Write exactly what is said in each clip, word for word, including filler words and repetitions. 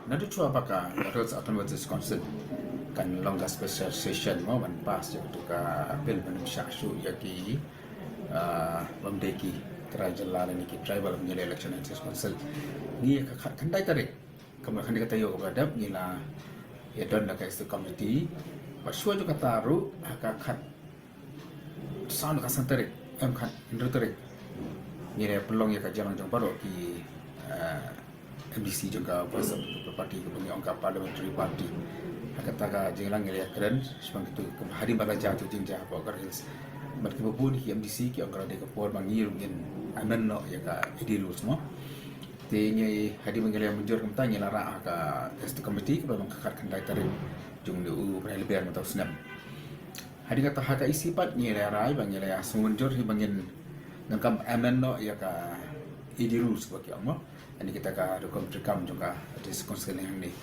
Naduh shuwa ba ka Garo Hills Autonomous District Council kan long ka special session mo ban pass ïa ka bill ban shah shuh ïa ki, ah, bym dei ki trai jylla ne ki tribal ban ïaleh election ha District Council. Ngi ka khatkhyndai tarik, ka khatkhyndai tarik ka taïew kaba dep ngi la ïadon da ka executive committee. Bad shuwa jong kata ruh ha ka khat saw ne ka san tarik, em, khathynriew tarik, ngi la pynlong ïa ka jingïalang jong baroh ki, eh, M D C jong ka Voice of the People Party, kaba ngi ong ka Parliamentary Party. Ha kata ka jingïalang ngi la ïakren shaphang kito, hadien ba la jia kito jingjia hapoh Garo Hills. Bad kiba bun ki M D C ki ong ka la dei ka por ba ngi ruh ngin amend noh ïa ka A D rules mo. Te ngi, hadien ba ngi la mynjur kumta, ngi la rah ha ka executive committee kaba long ka khatkhyndai tarik jong une u bnai Lber mynta u snem. Hadien kata ha ka E C pat ngi la rai ba ngi la ïa sngewmynjur hi ba ngin donkam amend noh ïa ka A D rules ba ki ong mo. Ani kita ka rukom treikam jong ka District Council hangne.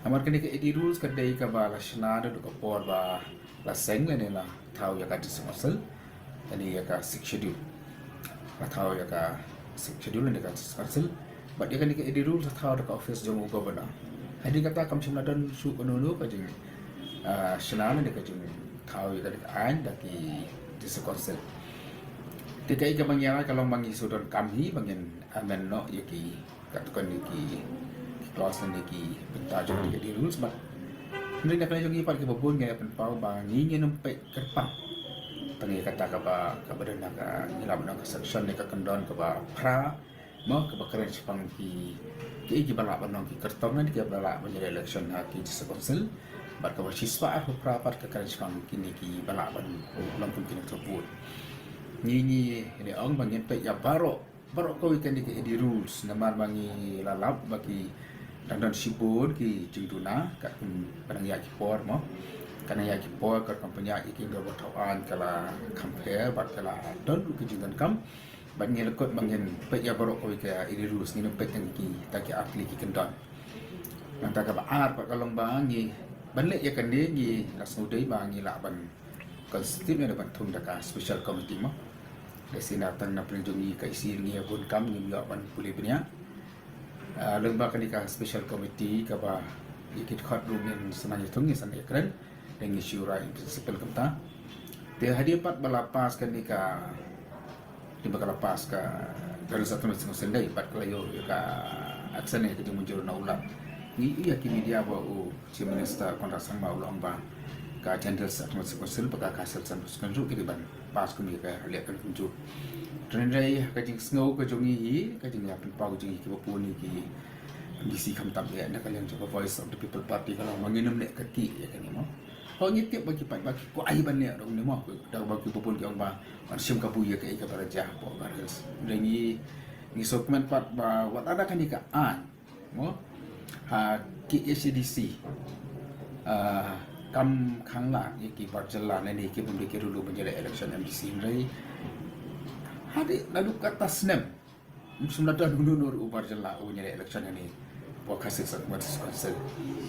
Namar kane ka A D rules ka dei kaba la shna naduh ka por ba la seng lane la thaw ïa ka District Council. Ani ïa ka Sixth Schedule. La thaw ïa ka Sixth Schedule lane ka District Council. Bad ïa kane ka A D rules la thaw da ka office jong u Governor. Hadien kata kam shym la don shuh kano kano ka jing, ah, shna lane ka jingthaw ïa kane ka aiñ da ki District Council. Te kaei kaba ngi ïa ka long ba ngi shu donkam hi ba ngin amend noh ïa ki, katto katne ki, ki clause ne ki bynta jong ki A D rules bad. Hynrei na kane jong ngi pat kiba bun ngi ïa pynpaw ba ngi ngin ym peit kyrpang tang ïa kata kaba, kaba don ha ka, ngi lah ban ong ka section ne ka kyndon kaba phra mo, kaba kren shaphang ki, kiei kiba lah ban long ki kyrtong ne kiba lah ban ïaleh election ha ki District Council. Bad kaba shispah arphew phra pat ka kren shaphang kine kiba lah ban long kum ki nongthoh vote. Ngi, ngi ïa ong ba ngin peit ïa baroh baroh kawei kane ka A D rules, namar ba ngi la lap ba ki dang don shibun ki jingduna, katkum ka nang ïaid ki por mo. Ka nang ïaid ki por, ka rukom pynïaid ïa ki jingduna ba thaw aiñ ka la kham pher bad ka la don ruh ki jingdonkam. Bad ngi la kut ba ngin peit ïa baroh kawei ka A D rules, ngin ym peit tang ki, tang ki artylli ki kyndon. Nangta kaba ar pat ka long ba ngi, ban leh ïa kane ngi la sngewdei ba ngi lah ban constitute ne ban thung da ka special committee mo. Lehse na tang na pdeng jong ngi ka E C ngi ïa bun kam, ngim ïoh ban pule bniah. Ah, lyngba kane ka special committee kaba ïa ki dkhot ruh ngin sa nang ïa thung, ngin sa nang ïa kren. Te ngi shu rai in principle kumta. Te hadien pat ba la pass kane ka, hadien ba ka la pass ka Garo Hills Autonomous Council dei, bad ka la ïoh ïa ka action ne ka jingmynjur na u Lat. Ngi ïa ki media ba u Chief Minister Conrad Sangma u la ong ba ka Jaintia Hills Autonomous Council bad ka Khasi Hills Autonomous Council ki dei ban pass kum ïa ka leh ka jingmynjur. Hynrei ha ka jingsngew ka jong ngi hi, ka jingïapynpaw ka jong ngi kiba bun ki M D C khamtam ïa na ka liang jong ka Voice of the People Party ka long ba ngin ym leh kyrkieh ïa kane mo. Ho ngi tip ba ki paidbah ki kwah hi ban leh ruh ne mo, da ba kiba bun ki ong ba ban shim kabu ïa kaei kaba la jia hapoh Garo Hills. Hynrei ngi, ngi sngewkmen pat ba wat la da kane ka aiñ mo, ha K H A D C, ah, kam khang lad ïa ki bar jylla ne ki bym dei ki riewlum ban ïaleh election M D C, hynrei hadien naduh kata snem ym shym la don uno uno ruh u bar jylla uba ïaleh election hangne hapoh Khasi Hills Autonomous Council.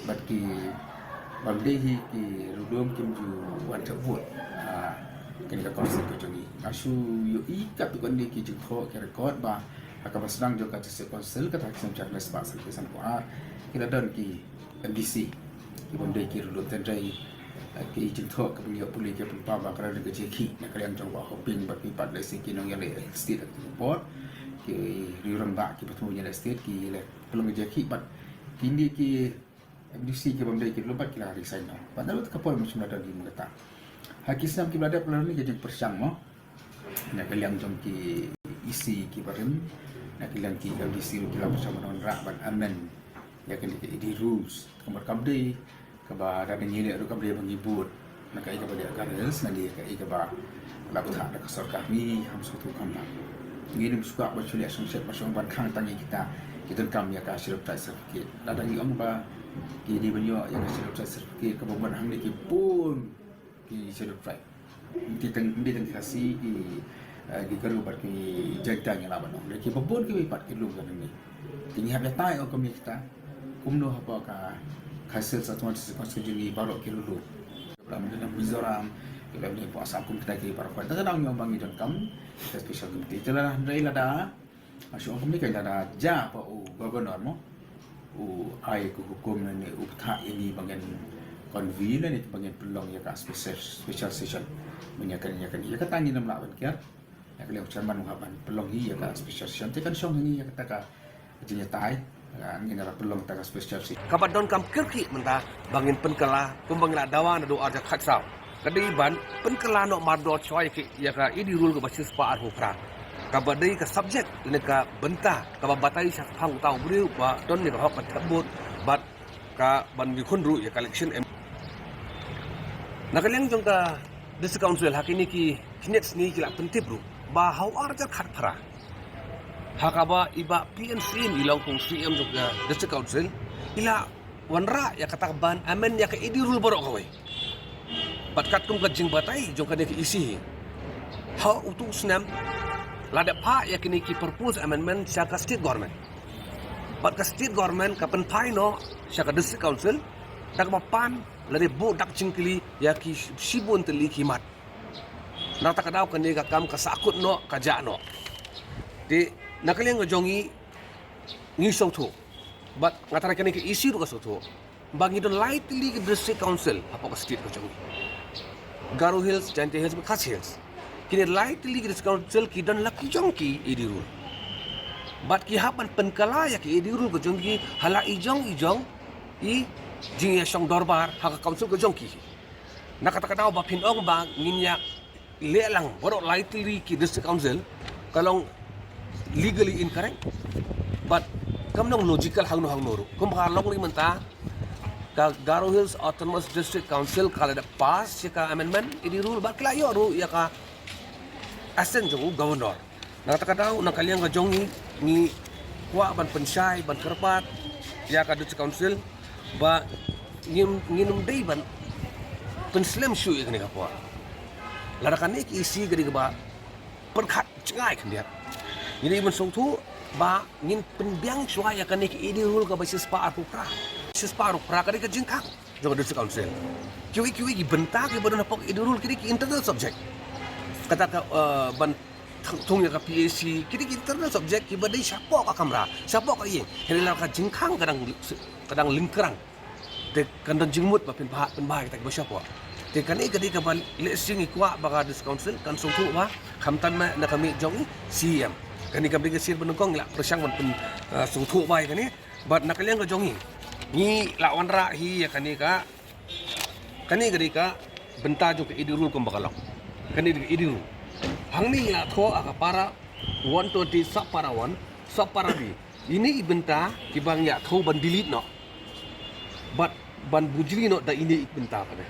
Bad ki bym dei hi ki riewlum kim ju wan thep vote ha kane ka council ka jong ngi. Nga shu ïohi katto katne ki jingthoh ki record ba ha kaba sdang jong ka District Council kata ka snem hajar khyndai spah sanphew san, ki la don ki M D C ki bym dei ki riewlum, hynrei, eh, ki jingthoh kiba ngi ïoh pule ki pynpaw ba ka la don ka jingïakhih na ka liang jong Bah Hoping bad ki pat lehse ki nongïaleh state ha kata ka por, ki riew rangbah kiba thmu ïaleh state ki leh pynlong ka jingïakhih bad kine ki M D C ki bym dei ki riewlum pat ki la resign noh. Bad naduh kata ka por ym shym la don hi mo kata. Ha ki snem kiba la dep la don ka jingpyrshang mo na ka liang jong ki E C kiba rim, na ka liang ki M D C ruh ki la pyrshang ban wanrah ban amend ïa kane ka A D rules. Kumba kam dei kaba da ngi leh ruh kam dei ba ngi bud na kaei kaba dei ka Garo Hills, na kaei kaba la bthah da ka sorkar, ngi ham sngewthuh kham bha. Ngi nym sngewkwah ban shu leh shongshit ban shu ban khang tang ïa kita ki donkam ïa ka Scheduled Tribe certificate. Lada ngi ong ba ki dei ban ïoh ïa ka Scheduled Tribe certificate kaba mut hangne ki bun ki Scheduled Tribe. Ki tang, ki tang Khasi, ki, eh, ki Garo bad ki Jaintia ngi lah ban ong. Ki ba bun kiwei pat ki lum ka ngi. Ki ngi hap ïa tai ong kum ïa kita. Kumno hapoh ka Khasi Hills Autonomous District Council jong ngi baroh ki lum. Ki la mynta na Mizoram, ki la mynta hapoh Assam kum kita ki baroh. Te ka dang ong ba ngi donkam ka special committee. Te lada hynrei lada Ashu ong kumne ka lada ja ba u governor mo u ai ka hukum ne u pynthah ïa ngi ba ngin convene ne ba ngin pynlong ïa ka special, special session. Ban ïa kan ïa kan ïa kata ngin ym lah ban kiar. Ïa ka liang u chairman u hap ban pynlong hi ïa ka special session te kan shong hi ïa kata ka jingïatai. Ngin ïa pynlong kata ka special session. Kaba donkam kyrkieh mynta ba ngin pynkylla kumba ngi la dawa naduh arhajar khatsaw. Ka dei ban pynkylla noh mardor shuwa ïa ka A D rule kaba shispah arphew phra. Kaba dei ka subject lane ka bynta kaba batai shaphang uta u briew ba don ïa ka hok ban thep vote bad ka ban ngi khun ruh ïa ka election em. Na ka liang jong ka District Council ha kine ki khyndiat sngi ki la pyntip ruh ba ha u arhajar khatphra ha kaba i Bah P N Syiem i long kum Syiem jong ka District Council i la wanrah ïa kata ka ban amend ïa ka A D rule baroh kawei. Bad katkum ka jingbatai jong kane ka E C hi ha utu u snem la dep phah ïa kine ki proposed amendment sha ka state government. Bad ka state government ka pynphai noh sha ka District Council da kaba pan lane buh dak jingkylli ïa ki shibun tylli ki mat. Na kata ka daw kane ka kam ka sahkut noh ka jah noh. Te na ka liang ka jong ngi ngi sngewthuh bad nga tharai kane ka E C ruh ka sngewthuh ba ngi don lai tylli ki District Council hapoh ka state ka jong ngi. Garo Hills, Jaintia Hills bad Khasi Hills. Kine lai tylli ki District Council ki don la ki jong ki A D rule. Bad ki hap ban pynkylla ïa ki A D rule ka jong ki ha la i jong i jong i jingïashong dorbar ha ka council ka jong ki. Na kata ka daw ba phin ong ba ngin ïa leh lang baroh lai tylli ki District Council ka long legally incorrect. Bad kam long logical hangno hangno ruh. Kumba ka long ri mynta ka Garo Hills Autonomous District Council ka la dep pass ïa ka amendment A D rule bad ki la ïoh ruh ïa ka assent jong u governor. Na kata ka daw na ka liang ka jong ngi ngi kwah ban pynshai ban kyrpad ïa ka District Council ba ngin ngin ym dei ban pynslem shuh ïa kane ka por. Lada kane ka E C ka dei kaba pyrkhat jngai khyndiat. Ngi dei ban sngewthuh ba ngin pynbiang shuwa ïa kane ka A D rule kaba shispah arphew phra. Shispah arphew phra ka dei ka jingkhang jong ka District Council. Kiwei kiwei ki bynta kiba don hapoh A D rule ki dei ki internal subject. Kata ka ban thung ïa ka P A C ki dei ki internal subject kiba dei shapoh ka kamra shapoh ka ïing. Hynrei lada ka jingkhang ka dang ka dang lyngkrang. Te kan don jingmut ba pynbha pynbha kita kiba shapoh. Te kane ka dei kaba leh shisien ngi kwah ba ka District Council kan sngewthuh ba khamtam na ka mih jong i C E M. Kane kam dei ka sien ba nyngkong ngi la pyrshang ban pyn sngewthuh ba ïa kane. Bad na ka liang ka jong ngi ngi la wanrah hi ïa kane ka kane ka dei ka bynta jong ka A D rule kumba ka long. Kane ka A D rule hangne ngi la thoh ha ka para one twenty sub para one sub para B. Ine i bynta kiba ngi ïa thoh ban delete noh bad ban bujli noh da ine i bynta pat.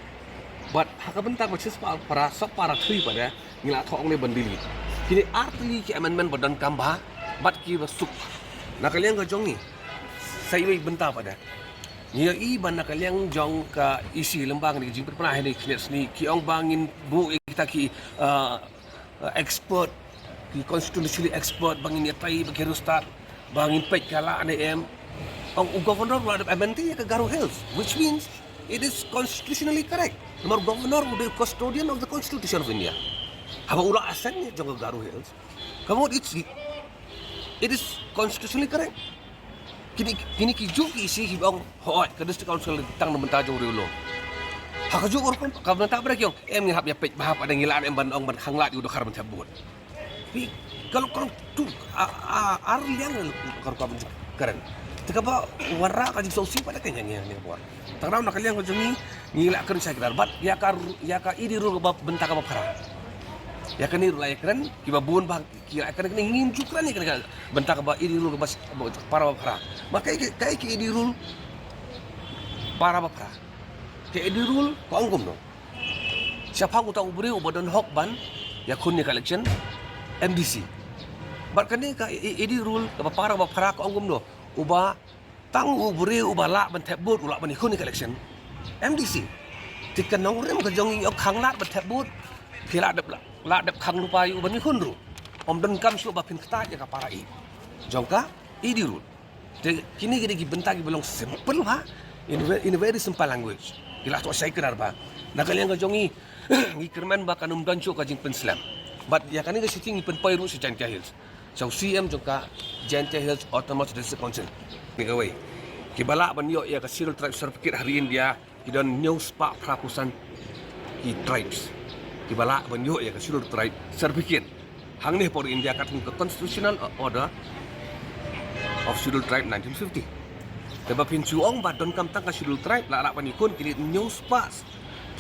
Bad ha ka bynta ba shispah para sub para three pat ngi la thoh hangne ban delete. Kine ar tylli ki amendment ba donkam bha bad kiba suk. Na ka liang ka jong ngi sa iwei i bynta pat. Ngi ïohi ba na ka liang jong ka E C lyngba kane ka jingpynpra ha kine ki khyndiat sngi ki ong ba ngin buh ïa kita ki expert ki constitutionally expert ba ngin ïatai ba ki riewstad ba ngin peit ka lah ne em. Ong u governor u la dep amend ïa ka Garo Hills, which means it is constitutionally correct. Namar u governor u dei custodian of the Constitution of India. Haba u la assent ïa jong ka Garo Hills, ka mut it's it is constitutionally correct. Kine kine ki juh ki E C kiba ong hooid ka District Council tang na bynta jong u riewlum. Ha ka juh ka rukom ka bynta ba ki ong em ngi hap ïa peit bha pat ngi lah em ban ong ban khanglad ïa u dkhar ban thep vote. Pi ka long ka long tu ar liang ka rukom kren. Te kaba wanrah ka jingsngewsih pat ka ngi ngi bor. Tang na ka liang ka jong ngi ngi lah kren shai kdar bad ïa ka ïa ka A D rule kaba bynta kaba phra. Ïa kane ruh la ïa kren kiba bun ba ki la kane kane ngim ju kren ïa kane ka bynta kaba A D rule kaba para ba phra. Ma kaei kaei ka A D rule para ba phra. Ka A D rule ka ong kumno? Shaphang uta u briew uba don hok ban ïakhun ïa ka election M D C. Bad kane ka A D rule kaba para ba phra ka ong kumno? Uba tang u briew uba lah ban thep vote u lah ban ïakhun ïa ka election M D C. Te ka nongrim ka jong ngi ïoh khanglad ban thep vote. Phi lah dep lah dep khang lypa ïa u ban ïakhun ruh. Ym donkam shuh ba phin ktah ïa ka para i jong ka A D rule. Te kine ki dei ki bynta kiba long simple ha in a very simple language. Ki la thoh shai kdar ba na ka liang ka jong ngi ngi kyrmen ba kan ym don shuh ka jingpynslem. Bad ïa kane ka shisha ngi pynpoi ruh sha Jaintia Hills. Jong C M jong ka Jaintia Hills Autonomous District Council. Ni kawei. Kiba lah ban ïoh ïa ka Scheduled Tribe certificate ha ri India ki don hynñiew spah phra phew san ki tribes. Kiba lah ban ïoh ïa ka Scheduled Tribe certificate. Hangne ha ri India kat ka Constitutional Order of Scheduled Tribe nineteen fifty. Tangba phin shu ong ba donkam tang ka Scheduled Tribe, lah lah ban ïakhun kine hynñiew spah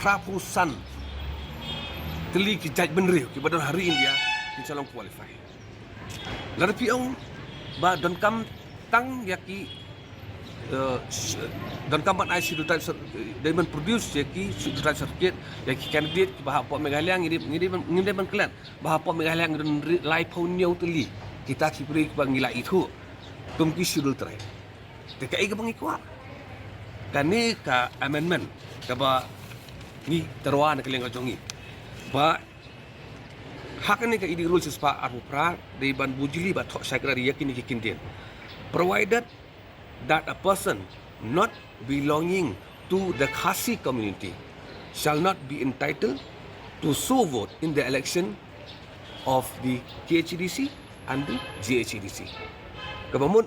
phra phew san tylli ki jaitbynriew kiba don ha ri India kin sa long qualify. Lada phi ong ba donkam tang ïa ki, eh, sh-, donkam ban ai Scheduled Tribe cer-, dei ban produce ïa ki Scheduled Tribe certificate ïa ki candidate kiba hapoh Meghalaya. Ngi dei, ngi dei ban, ngi dei ban klet ba hapoh Meghalaya ngi don ri-, laiphew hynñiew tylli kita ki briew kiba ngi la ithuh kum ki Scheduled Tribe. Te kaei kaba ngi kwah? Kane ka amendment kaba ngi tyrwa na ka liang ka jong ngi ba ha kane ka E D rule shispah arphew phra dei ban bujli ba thoh shakri ïa kine ki kyntien. Provided that a person not belonging to the Khasi community shall not be entitled to so vote in the election of the K H A D C and the J H A D C. Kaba mut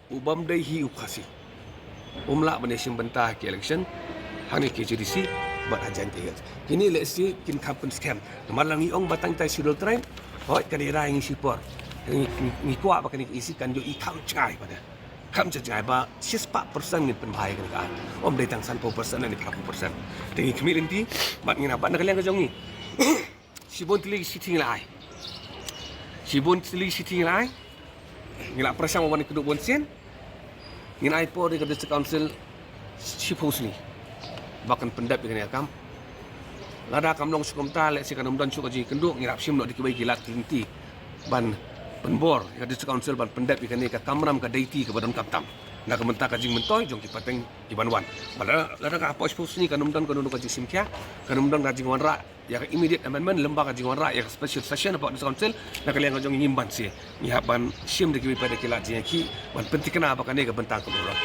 u bym dei hi u Khasi um lah ban ïashim bynta ha ki election hangne K H A D C bad ha Jaintia Hills. Kine lehse kin kham pynskhem. Namar lada ngi ong ba tang ïa ki Scheduled Tribe, hooid ka dei rai ngi shipor. Ngi, ngi, ngi kwah ba kane ka E C kan ïohi kham jngai bad kham jngai ba shispah percent ngin pynbha ïa kane ka. Um dei tang sanphew percent ne phra phew percent. Te ngi khmih lynti bad ngi na bad na ka liang ka jong ngi. Shibun tylli ki shithi ngi la ai. Shibun tylli ki shithi ngi la ai. Ngi la pyrshang ban kynduh bun sien. Ngin ai por ïa ka District Council shiphew sngi ba kan pyndep ïa kane ka kam. Lada kam long shu kumta, lehse kan ym don shuh ka jingkynduh, ngi hap shim noh da kiwei ki lad ki lynti ban pynbor ïa ka District Council ban pyndep ïa kane ka kamram ka deiti kaba donkam tam na ka bynta ka jingmyntoi jong ki pateng kiban wan. Bad lada, lada ka hapoh shiphew sngi kan ym don, kan ym don ka jingshim khia, kan ym don ka jingwanrah ïa ka immediate amendment lyngba ka jingwanrah ïa ka special session hapoh District Council. Na ka liang ka jong ngi ngim banse, ngi hap ban shim da kiwei pat da ki lad jingïakhih ban pynthikna ba kane ka bynta kan urlong.